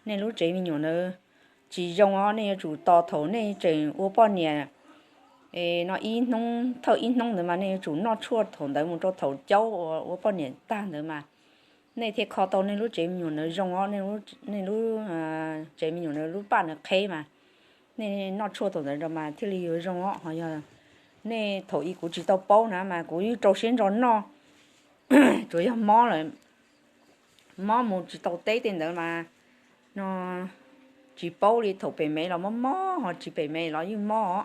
nej lub tsev me nyuam ntawd tsis zoo os, nej yuav tsum tos thaum nej tseem ua poj niam no ib hnub thawj ib hnub ntawd mas nej yuav tsum noj tshuaj thaum ntawd mus rau thaum caub ua poj niam tag ntawd mas nej thiaj kho tau nej lub tsev me nyuam ntawd zoo os, nej lub tsev me nyuam ntawd lub paj ntawd qheb mas nej noj tshuaj thaum ntawd mas thiaj li yuav zoo os. Ho yog nej thaum ub kuv tsis tau paub na mas kuv yeej rau siab ntso noj, tsuas yog mob lawm, mob mus tsis tau teb tej ntawd mas no tsis paub li, thaum pem mev los mob mob, ho tsis pem mev los yeej mob os.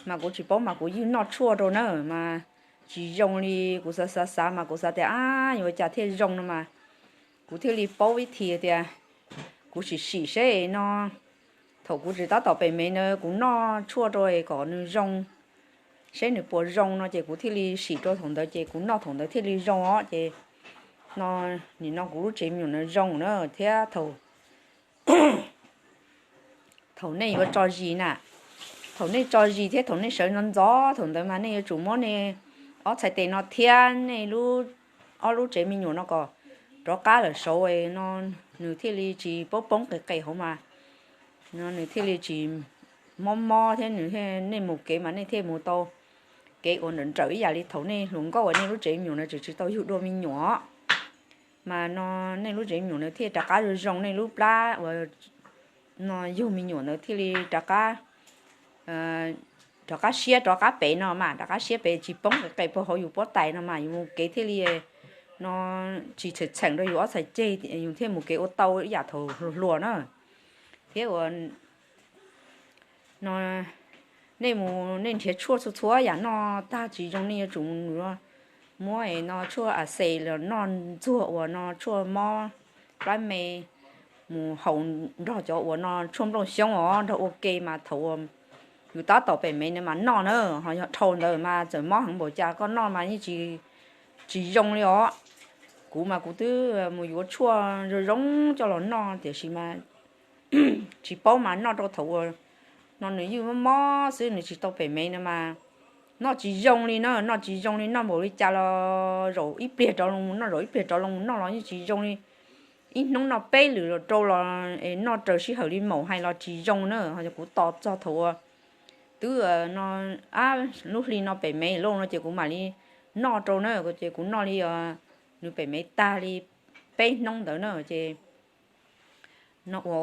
Mas kuv tsis paub mas kuv yeej noj tshuaj rau na mas tsis zoo li kuv xav xav xav mas kuv xav tias ab yuav cas thiaj zoo no mas kuv thiaj li paub ib thi tias kuv sim sim seb no thaum kuv tseem tab tom pem mev ntawd kuv noj tshuaj rau es kom nws zoo, seb nws puas zoo no ces kuv thiaj li sim rau thaum ntawd ces kuv noj thaum ntawd thiaj li zoo os. Ces no nim no kuv lub tsev me nyuam ntawd zoo na, thiab thaum thaum nej yuav tso zis na, thaum nej tso zis thiab thaum nej sawv ntxov ntxov thaum ntawd mas nej yuav tsum muab nej ob txhais tes no thiab nej lub, ob lub tsev me nyuam no kom rov qab lawm saud no, nws thiaj li tsis poob poob qis qis hauv mas no nws thiaj li tsis mob mob thiab nws, nej mus kev mas nej thiaj mus tau kev uas nrawm nrawm ib yam li thaum nej hluas nkauj uas nej lub tsev me nyuam no tseem tsis tau yug dua me nyuam. Mas no nej lub tsev me nyuam no thiaj rov qab zoo zoo, nej lub plab uas no yug me nyuam ntawd thiaj li rov qab, rov qab siab rov qab pem no mas, rov qab siab pem tsis poob qis qis puag hauv yus pob tais no mas yus mus kev thiaj li no tsis txheem txheem rau yus ob txhais ceg, yus thiaj mus kev ua tau ib yam thaum hluas hluas na. Thiab uas no nej mus nej nrhiav tshuaj txhua txhua yam noj tag tsis zoo nej yuav tsum muab no tshuaj a xes los noj ntxuag uas no tshuaj mob plab me mus haus nrog cov uas no tshuaj nplooj xyoob os nrog ua ke mas thaum uas yus tab tom pem mev na mas noj na, ho yog dhau ntawd mas txawm mob heev npaum cas koj noj mas yeej tsis, tsis zoo li os. Kuv mas kuv twb mus yuav tshuaj zoo zoo coj los noj tiam sis mas tsis paub mas noj rau thaum uas no nws yeej mob mob xwb nws tsis tau pem mev no mas noj tsis zoo li na, noj tsis zoo li, noj npaum li cas los zaum ib pliag rov los noj, zaum ib pliag rov los noj los yeej tsis zoo li. Ib hnub noj peb lwm los rau los es noj raws sij hawm li maum hais los tsis zoo na. Ho yog kuv tos txog thaum uas twb no ab lub hli no pem mev loj no ces kuv mam li noj rau na, ces kuv noj li nws pem mev tag li peb hnub ntawd na ces no ua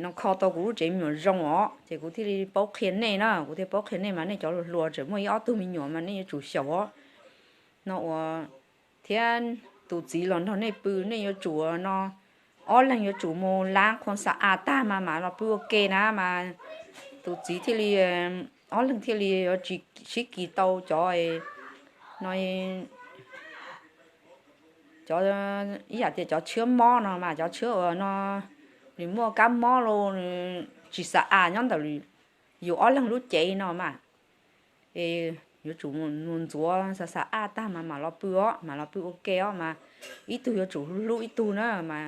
no kho tau kuv lub tsev me nyuam zoo os ces kuv thiaj li paub qhia nej na, kuv thiaj paub qhia nej mas nej cov hluas hluas tseem muaj ib ob tug me nyuam mas nej yuav tsum xyaum os. No ua thiab tus txiv los nrog nej pw nej yuav tsum no ob leeg yuav tsum mus lav khuam xa a tag mas mam los pw ua ke na mas tus txiv thiaj li, ob leeg thiaj li yuav tsis sib kis tau cov no cov ib yam tias cov tshwab mob no mas cov tshwab uas no nws muaj kab mob los nws tsis xa a nyob ntawm yus ob leeg lub cev no mas es yuav tsum mus ntxuav xa xa a tag mas mam los pw os, mam los pw ua ke os mas ib tug yuav tsum hlub ib tug na mas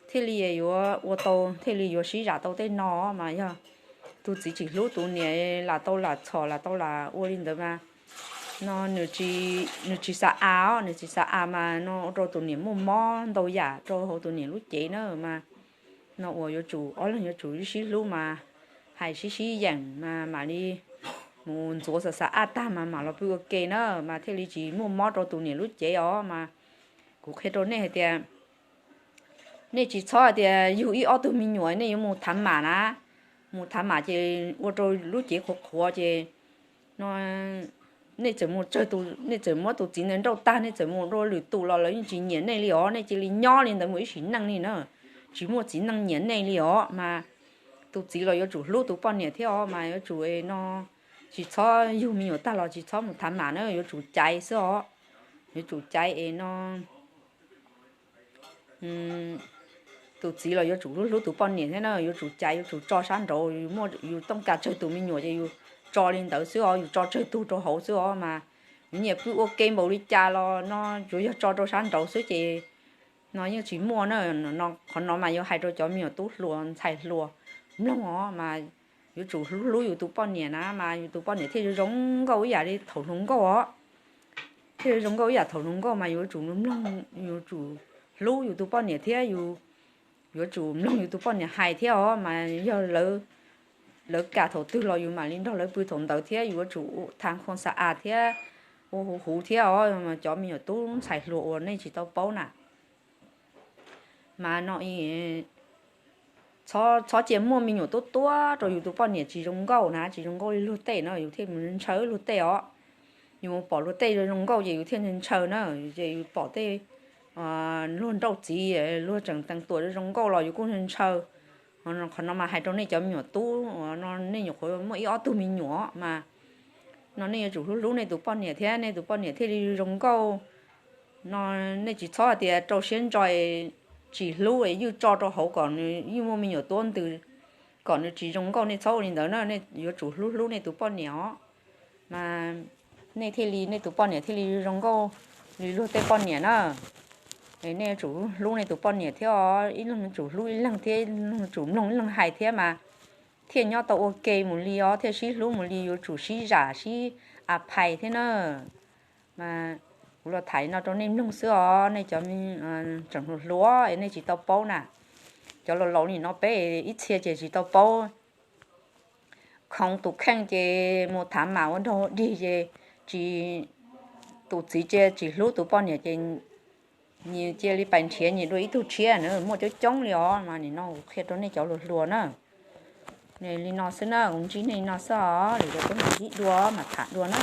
thiaj li yuav ua tau, thiaj li yuav sib zam tau tej no mas yog tus txiv tsis hlub tus niam lam tau lam txhom lam tau lam ua li ntawd mas no nws tsis xa a os, nws tsis xa a mas no ua rau tus niam muaj mob ntau yam rau hauv tus niam lub cev na mas no ua yuav tsum ob leeg yuav tsum sib hlub mas hais sib sib yeem mas mam li mus ntxuav xa xa a tag mas mam los pw ua ke na mas thiaj li tsis muaj mob rau tus niam lub cev os mas kuv qhia rau nej hais tias nej tsis txhob hais tias yug ib ob tug me nyuam nej yuav mus thav mam na, mus thav mam ces ua rau lub cev qhuav qhuav ces no nej txawm mus tsawg tus, nej txawm muab tus txiv ntawd nrauj tag nej txawm mus dua lwm tus los lawv yeej tsis nyiam nej li os, nej cia li nyob li ntawd mus ib sim neej li na, tsis muaj txiv neej nyiam nej li os mas tus txiv los yuav tsum hlub tus poj niam thiab os mas yuav tsum no tsis txhob yug me nyuam tag los tsis txhob mus thav mam na, yuav tsum caiv xwb os, yuav tsum caiv es no tus txiv los yuav tsum hlub hlub tus poj niam thiab na, yuav tsum caiv yuav tsum tso sab nraud, yus tooj kas tsawg tus me nyuam ces yus tso li ntawd xwb os, yus tso tsawg tug rau hauv xwb os mas yus nyiam pw ua ke npaum li cas los no tsuas yog tso rau sab nraud xwb ces no yeej tsis muaj na. Qhov no mas yuav hais rau cov me nyuam tub hluas ntxhais hluas mloog os mas yuav tsum hlub hlub yus tus poj niam na mas yus tus poj niam thiaj zoo nkauj ib yam li thaum hluas nkauj os, thiaj zoo nkauj ib yam thaum hluas nkauj mas yus yuav tsum mloog, yuav tsum hlub yus tus poj niam thiab yus yuav tsum mloog yus tus poj niam hais thiab os, mas yog lawv kam thaum twg los yus mam li nrog lawv pw thaum ntawd thiab, yuav tsum tham khoo xa as thiab ua huv huv thiab os. Cov me nyuam tub ntxhais hluas uas nej tsis tau paub na, mas no txhob cia muaj me nyuam tuab tuab rau yus tus poj niam tsis zoo nkauj na, tsis zoo nkauj li luag tej no yus thiaj mus ntshaw luag tej os. Yus mus pom luag tej zoo nkauj ces yus thiaj ntshaw na, ces yus pom tej luag nrauj txiv, luag tseem tees tuam zoo nkauj los yus kuj ntshaw. Qhov no mas hais rau nej cov me nyuam tub, no nej nyuam qhuav muaj ib ob tug me nyuam mas no nej yuav tsum hlub hlub nej tus poj niam thiab, nej tus poj niam thiaj li zoo nkauj. No nej tsis txhob hais tias rau siab ntso tsis hlub es yeej tso rau hauv kom nws yeej muaj me nyuam tuab ntws kom nws tsis zoo nkauj, nej txhob ua li ntawd na, nej yuav tsum hlub hlub nej tus poj niam os, mas nej thiaj li, nej tus poj niam thiaj li zoo nkauj li luag tej poj niam na. Nej yuav tsum hlub nej tus poj niam thiab os, ib leeg yuav tsum hlub ib leeg thiab, ib leeg yuav tsum mloog ib leeg hais thiab mas thiaj nyob tau ua ke mus li os, thiaj sib hlub mus li, yuav tsum sib zam sib a phais thiab na. Mas kuv los tham no rau nej mloog xwb os, nej cov tseem hluas hluas es nej tsis tau paub na. Cov laus laus nim no peb ib txhia ces tsis tau paub, khoov tus kheej ces mus thav mam ua nraug dig ces tsis, tus txiv cia tsis hlub tus poj niam ces nyias cia li pais nrhiav nyias dua ib tug tshiab na, muaj coob coob li os. Mas nim no kuv qhia rau nej cov hluas hluas na. Li no xwb na, kuv ntsib nej li no xwb os, lwm zaus peb mam sib dua mam tham dua na.